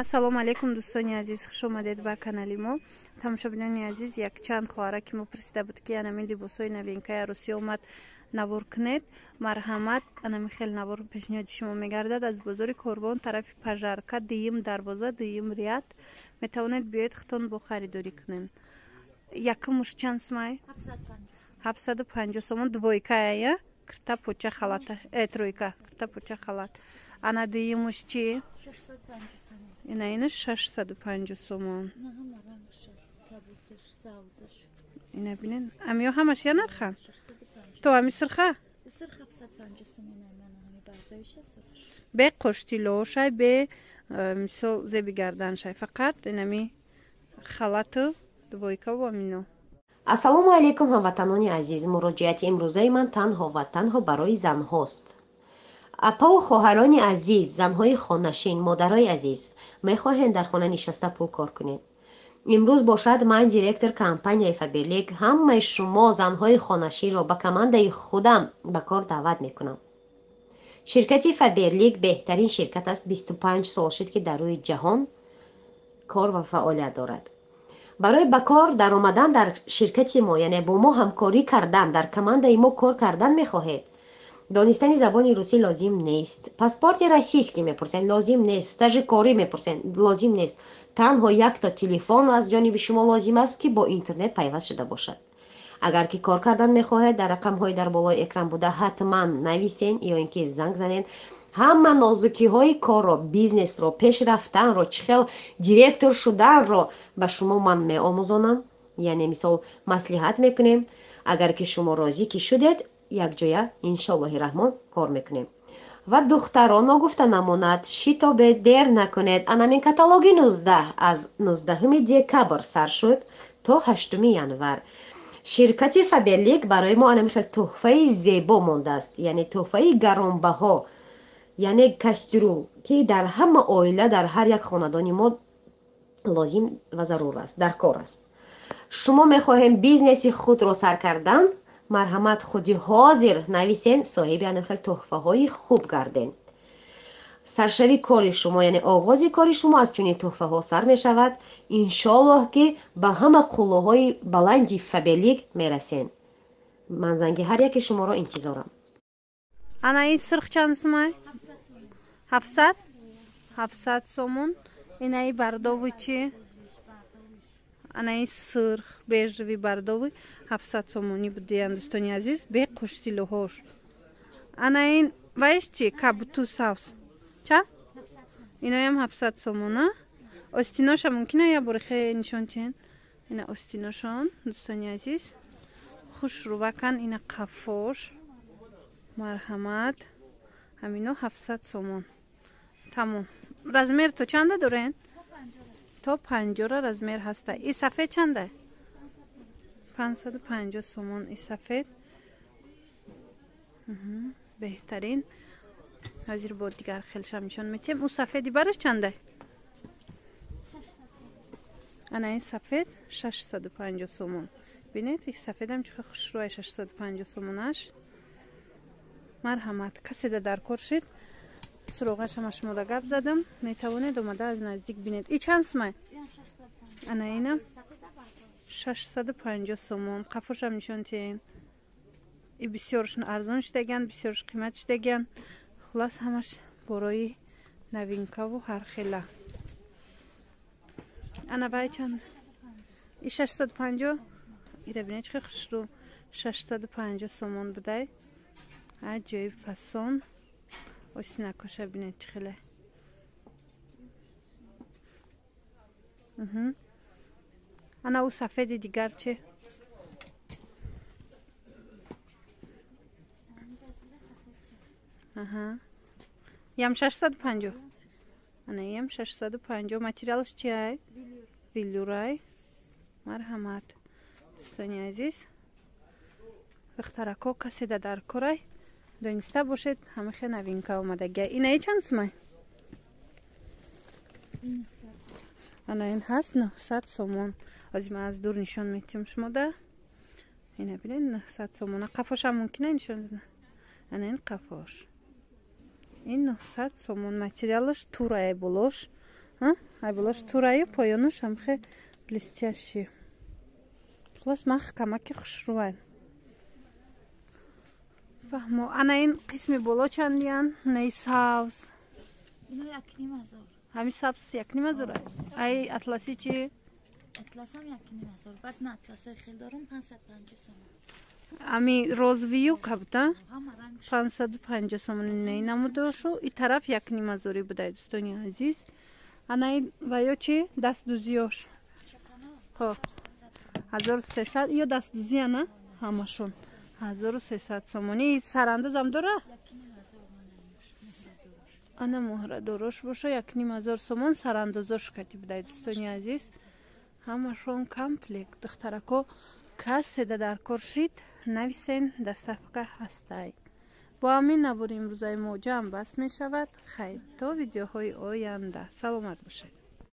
Ассалому алайкум, дӯстони азиз, хуш омадед ба канали мо. Тамошобинони азиз, якчанд хоҳара ки мо пурсида буд, ки анамин либосҳои новинкаи арӯсӣ омад, навор кунед. Марҳамат, анами хел навор пешниҳоди шумо мегардад аз бозори Корвон, тарафи Пожарка, дуюм дарвоза, дуюм ряд. Метавонед биёед, худтон бо харидорӣ кунед. Якумуш чанд сумай? 750 сомон, двойкая, я? Кирта поча халата, тройка, кирта поча халат. Ана дуюмуш чи? Ина ина 650 сомон. Ина бинен, амиё ҳамаш я нархан? То ами сирха? Бе қоштилошай, бе мисол зеби гарданшай, фақат инами халату двойкаву амино. Ассалому алайкум, ҳамватанони азиз. Муроҷиати имрӯзаи ман танҳо ва танҳо барои занҳост. Апаву хоҳарони азиз, занҳои хонашин, модарои азиз, мехоҳем дар хона нишаста пул кор кунед. Имрӯз бошад, ман, директор компанияи Фаберлик, ҳамаи шумо занҳои хонашинро ба командаи худам ба кор даъват мекунам. Ширкати Фаберлик беҳтарин ширкат аст, 25 сол шуд, ки дар рӯи ҷаҳон кор ва фаъолият дорад. Барои ба кор даромадан дар ширкати мо, яъне бо мо ҳамкорӣ кардан, дар командаи мо кор кардан мехоҳед, донистани забони русӣ лозим нест, паспорти российский мепурсен, лозим нест, стажи корӣ мепурсен, лозим нест. Танҳо якто телефон аз ҷониби шумо лозим аст, ки бо интернет пайваст шуда бошад. Агар ки кор кардан мехоҳед, дар рақамҳои дар болои экран буда ҳатман нависен ё ин ки занг занед. Ҳама нозукиҳои корро, бизнесро, пеш рафтанро, чӣ хел директор шуданро ба шумо ман меомӯзонам, яъне мисол маслиҳат мекунем. Агар ки шумо розӣ ки шудед, якҷоя иншоаллоҳи раҳмон кор мекунем. Ва духтарон, ногуфта намонад, шитобе, дер накунед. Анамин каталоги 19 аз 19 декабр сар шуд то 8 январ. Ширкати Фаберлик барои мо анамин хел тӯҳфаи зебо мондааст, яъне тӯҳфаи гаронбаҳо, яъне кастрюл, ки дар ҳама оила, дар ҳар як хонадони мо лозим ва зарур аст, дар кор аст. Шумо мехоҳем бизнеси худро сар кардан, марҳамат, худи ҳозир нависен, соҳиби анам хел тӯҳфаҳои хуб гарден. Саршави кори шумо, яъне оғози кори шумо аз чунин тӯҳфаҳо сар мешавад. Иншоаллоҳ, ки ба ҳама қуллаҳои баланди Фаберлик мерасен. Ман занги ҳар яки шуморо интизорам. Ана ин сирх чанд сумай? 700? 700 сомон. Инаи бордовый чи? Ана ин сирх бежевый бордовый 700 сомонӣ будиян, дӯстони азиз, бе қуштилуҳош. Ана ин ваиш чи? Кабуту савз. Чанд? Иноям 700 сомона. Остиноша мумкина я бори хе нишон тиҳен. Ина остиношон, дӯстони азиз. Хушрувакан, ина қафош. Марҳамат. Ҳамино 700 сомон. Тамом. Размер то чанда дорен? То 50 размер ҳаста. И сафед чанда? 550 сомон и сафед. Беҳтарин. Ҳозир бо дигар хелшам нишон метиҳем. Ӯ сафеди бараш чанда? Ана ин сафед 650 сомон. Бинед, ин сафедам чӣ хушрӯй, 650 сомонаш. Марҳамат, касе да дар кор шид, суроғашам шумода гап задам, метавонед омада аз наздик бинед. И чанд сумай? Ана ина 650 сомон. Қафошам нишон тиҳен. И бисёрш арзон шудаган, бисёрш қимат шудаган. Хулас, ҳамаш борои новинкаву ҳархела. Ана вай чанд? И 650. Ира бинед, чӣ хушрӯ, 650 сомон будай. Аҷоиб фасон. Осинакоша бинед, чӣ хеле. Ана ӯ сафеди дигар че? Ям 650. Ана ям 650. Материалш чи ай? Велюрай. Марҳамат, дӯстони азиз. Духтарако, касе да дар корай, дониста бошед, ҳамахе новинка омадагия. Инаи чанд сумай? Ана ин ҳаст 900 сомон. Ҳозир ман аз дур нишон метиҳам шумода. Ина бинед, 900 сомона. Қафошам мумкина нишон дода? Ана ин қафош. Ин 900 сомон. Материалаш турае болош. Ай болош тураю, поёнаш ҳамхе блестящий. Хулос, мах камаки хушрӯвай. Фаҳмо. Ана ин қисми боло чандиян? Наи сабз? Ино 1500. Ҳами сабз 1500? Ай атласи чи? Атласам 1500. Баъд на, атласои хел дорум, 550 сомон. Ами розовый ю кабда? Ҳама ранг. 550 сомони наи намудошу. И тараф 1500 будай, дӯстони азиз. Анаи ваё чи, дастдӯзиёш? Хо, 1300. Ё дастдӯзияна, ҳамашон 1300 сомонӣ. Сарандозам дора? Ана муҳрадорош боша, 1500 сомон сарандозош кати будай, дӯстони азиз, ҳамашон комплект. Духтарако, каседа дар кор шид, нависен, доставка ҳастай. Бо ҳамин навори имрӯзаи мо ҷамъ баст мешавад. Хайр, то видеоҳои оянда, саломат бошед.